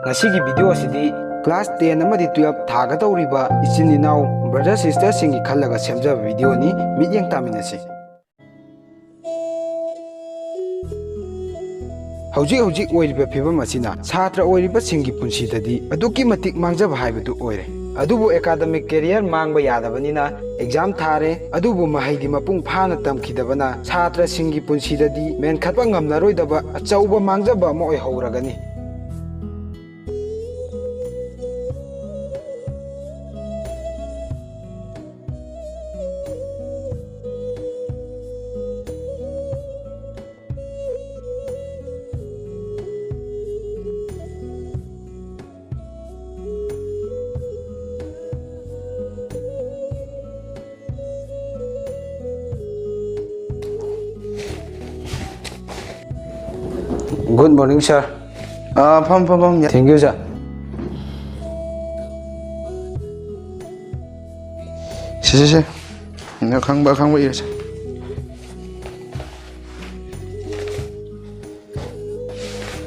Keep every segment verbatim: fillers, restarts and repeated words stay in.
ꯉꯁꯤꯒꯤ video ꯑꯁꯤꯗꯤ class ten ꯑꯃꯗꯤ twelve ꯊꯥꯒꯗꯧꯔꯤꯕ ꯏꯆꯤꯟ ꯏꯅꯥꯎ, brother sisterꯁꯤꯡꯒꯤ ꯈꯜꯂꯒ ꯁꯦꯝꯖꯕ videoꯅꯤ꯫ ꯃꯤꯠꯌꯦꯡ ꯇꯥꯃꯤꯟꯅꯁꯤ꯫ ꯍꯧꯖꯤꯛ ꯍꯧꯖꯤꯛ ꯑꯣꯏꯔꯤꯕ ꯐꯤꯕꯝ ꯑꯁꯤꯅ ꯁꯥꯇ꯭ꯔ ꯑꯣꯏꯔꯤꯕꯁꯤꯡꯒꯤ ꯄꯨꯟꯁꯤꯗꯗꯤ ꯑꯗꯨꯛꯀꯤ ꯃꯇꯤꯛ ꯃꯥꯡꯖꯕ ꯍꯥꯏꯕꯗꯨ ꯑꯣꯏꯔꯦ꯫ ꯑꯗꯨꯕꯨ academic career ꯃꯥꯡꯕ ꯌꯥꯗꯕꯅꯤꯅ exam ꯊꯥꯔꯦ, ꯑꯗꯨꯕꯨ ꯃꯍꯩꯗꯤ ꯃꯄꯨꯡ ꯐꯥꯅ ꯇꯝꯈꯤꯗꯕꯅ ꯁꯥꯇ꯭ꯔꯁꯤꯡꯒꯤ ꯄꯨꯟꯁꯤꯗꯗꯤ ꯃꯦꯟꯈꯠꯄ ꯉꯝꯂꯔꯣꯏꯗꯕ ꯑꯆꯧꯕ ꯃꯥꯡꯖꯕ ꯑꯃ ꯑꯣꯏꯍꯧꯔꯒꯅꯤ꯫ Good morning, sir. ꯑꯥ, ꯐꯝ, ꯐꯝ, ꯐꯝ꯫ Thank you, sir. ꯁꯦ, ꯁꯦ, ꯁꯦ꯫ ꯅꯪ ꯈꯪꯕ, ꯑꯈꯪꯕ ꯏꯔꯁꯦ꯫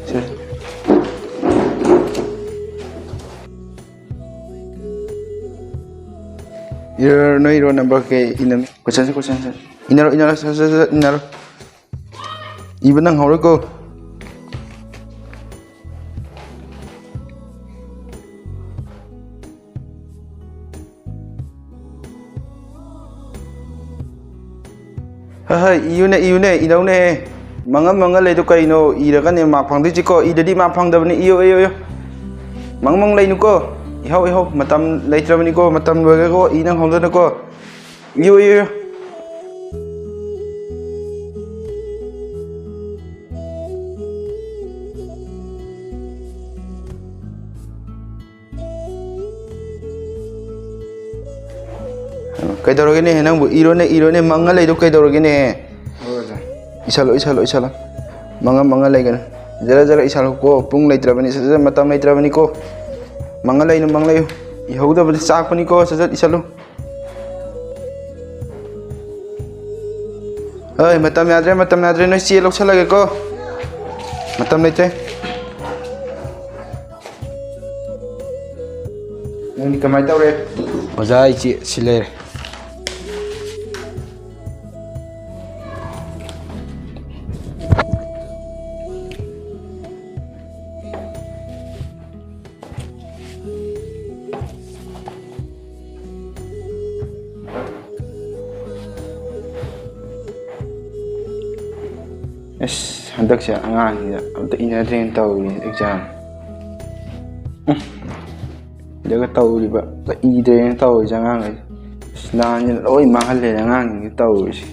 ꯁꯦ꯫ ꯏꯔꯣ, ꯅꯣꯏ roll number ꯀꯩ ꯏꯅ-, questionꯁꯦ, questionꯁꯦ꯫ ꯏꯅꯔꯣ, ꯏꯅꯔꯣ, ꯁꯠ, ꯁꯠ, ꯁꯠ, ꯏꯅꯔꯣ꯫ ꯏꯕ ꯅꯪꯍꯧꯔꯣꯏꯀꯣ꯫ ꯍꯣꯏ, ꯍꯣꯏ, ꯏꯌꯨꯅꯦ, ꯏꯌꯨꯅꯦ, ꯏꯗꯧꯅꯦ꯫ ꯃꯪꯉ ꯃꯪꯉ ꯂꯩꯗꯣ ꯀꯩꯅꯣ? ꯏꯔꯒꯅꯦ mark ꯐꯪꯗꯣꯏꯁꯤꯀꯣ꯫ ꯏꯗꯗꯤ mark ꯐꯪꯗꯕꯅꯤ꯫ ꯏꯌꯨ, ꯏꯌꯨ, ꯏꯌꯨ꯫ ꯃꯪ ꯃꯪ ꯂꯩꯅꯨꯀꯣ꯫ ꯏꯍꯧ, ꯏꯍꯧ꯫ ꯃꯇꯝ ꯂꯩꯇ꯭ꯔꯕꯅꯤꯀꯣ꯫ ꯃꯇꯝ ꯂꯣꯏꯈ꯭ꯔꯦꯀꯣ꯫ ꯏ ꯅꯪꯍꯧꯗꯅꯀꯣ꯫ ꯏꯌꯨ, ꯏꯌꯨ, ꯏꯌꯨ꯫ ꯀꯩꯗꯧꯔꯒꯦꯅꯦ ꯅꯪꯕꯨ? ꯏꯔꯣꯅꯦ, ꯏꯔꯣꯅꯦ, ꯃꯪꯉ ꯂꯩꯗꯣ ꯀꯩꯗꯧꯔꯒꯦꯅꯦ? ꯍꯣꯏ, ꯑꯣꯖꯥ꯫ ꯏꯁꯜꯂꯣ, ꯏꯁꯜꯂꯣ, ꯏꯁꯜꯂꯣ꯫ ꯃꯪꯉ, ꯃꯪꯉ ꯂꯩꯒꯅꯨ꯫ ꯖꯔ, ꯖꯔ ꯏꯁꯜꯂꯨꯀꯣ꯫ ꯄꯨꯡ ꯂꯩꯇ꯭ꯔꯕꯅꯤ, ꯁꯠ, ꯁꯠ, ꯃꯇꯝ ꯂꯩꯇ꯭ꯔꯕꯅꯤꯀꯣ꯫ ꯃꯪꯉ ꯂꯩꯅꯨ, ꯃꯪ ꯂꯩꯌꯨ꯫ ꯏꯍꯧꯗꯕꯗꯤ ꯆꯥꯛꯄꯅꯤꯀꯣ, ꯁꯠ, ꯁꯠ ꯏꯁꯜꯂꯨ꯫ ꯍꯣꯏ, ꯃꯇꯝ ꯌꯥꯗ꯭ꯔꯦ, ꯃꯇꯝ ꯌꯥꯗ꯭ꯔꯦ꯫ ꯅꯣꯏ ꯆꯦ ꯂꯧꯁꯜꯂꯒꯦꯀꯣ꯫ ꯃꯇꯝ ꯂꯩꯇ꯭ꯔꯦ꯫ ꯅꯪꯗꯤ ꯀꯃꯥꯏꯅ ꯇꯧꯔꯦ? ꯑꯣꯖꯥ, ꯑꯩ ꯆꯦ ꯁꯤ ꯂꯩꯔꯦ꯫ ꯑꯁ, ꯍꯟꯗꯛꯁꯦ ꯑꯉꯥꯡꯁꯤꯡꯗ ꯑꯝꯇ ꯏꯅꯗ꯭ꯔꯦꯅ ꯇꯧꯔꯤ ꯑꯦꯛꯖꯥꯝ꯫ ꯎꯝ꯫ ꯁꯤꯗꯒ ꯇꯧꯔꯤꯕ, ꯏꯗ꯭ꯔꯦꯅ ꯇꯧꯔꯤꯁꯦ ꯑꯉꯥꯡꯈꯩꯁꯦ꯫ ꯑꯁ, ꯂꯥꯟꯁꯤꯅ ꯂꯣꯏ ꯃꯥꯡꯍꯜꯂꯦ ꯑꯉꯥꯡꯁꯤꯡꯁꯦ ꯇꯧꯔꯤꯁꯦ꯫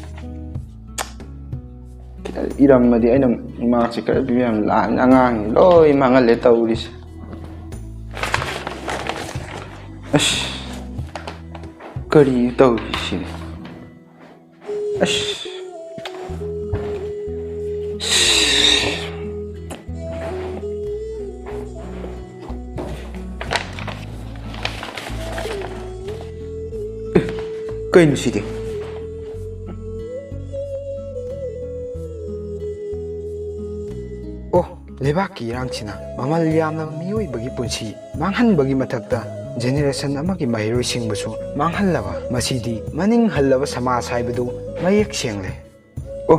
ꯈꯤꯇꯪ ꯏꯔꯝꯃꯗꯤ ꯑꯩꯅ ꯃꯥꯔꯛꯁꯦ ꯈꯔ ꯄꯤꯕꯤꯔꯝ, ꯂꯥꯟꯁꯤꯅ ꯑꯉꯥꯡꯁꯤꯡꯁꯦ ꯂꯣꯏ ꯃꯥꯡꯍꯜꯂꯦ ꯇꯧꯔꯤꯁꯦ꯫ ꯑꯁ, ꯀꯔꯤ ꯇꯧꯔꯤꯁꯤꯅꯦ? ꯑꯁ꯫ ꯑꯦ, ꯀꯩꯅꯣ ꯁꯤꯗꯤ? ꯑꯣ, ꯂꯩꯕꯥꯛꯀꯤ ꯏꯔꯥꯡꯁꯤꯅ ꯃꯃꯜ ꯌꯥꯝꯂꯕ ꯃꯤꯑꯣꯏꯕꯒꯤ ꯄꯨꯟꯁꯤ ꯃꯥꯡꯍꯟꯕꯒꯤ ꯃꯊꯛꯇ generation ꯑꯃꯒꯤ ꯃꯍꯩꯔꯣꯏꯁꯤꯡꯕꯨꯁꯨ ꯃꯥꯡꯍꯜꯂꯕ꯫ ꯃꯁꯤꯗꯤ ꯃꯅꯤꯡ ꯍꯜꯂꯕ ꯁꯃꯥꯖ ꯍꯥꯏꯕꯗꯨ ꯃꯌꯦꯛ ꯁꯦꯡꯂꯦ꯫ ꯑꯣ,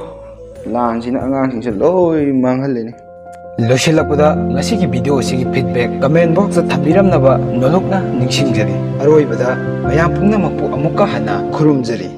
ꯂꯥꯟꯁꯤꯅ ꯑꯉꯥꯡꯁꯤꯡꯁꯦ ꯂꯣꯏ ꯃꯥꯡꯍꯜꯂꯦꯅꯦ꯫ ꯂꯣꯏꯁꯤꯜꯂꯛꯄꯗ ꯉꯁꯤꯒꯤ video ꯑꯁꯤꯒꯤ feedback comment box ꯇ ꯊꯝꯕꯤꯔꯝꯅꯕ ꯅꯣꯂꯨꯛꯅ ꯅꯤꯡꯁꯤꯡꯖꯔꯤ꯫ ꯑꯔꯣꯏꯕꯗ ꯃꯌꯥꯝ ꯄꯨꯝꯅꯃꯛꯄꯨ ꯑꯃꯨꯛꯀ ꯍꯟꯅ ꯈꯨꯔꯨꯝꯖꯔꯤ꯫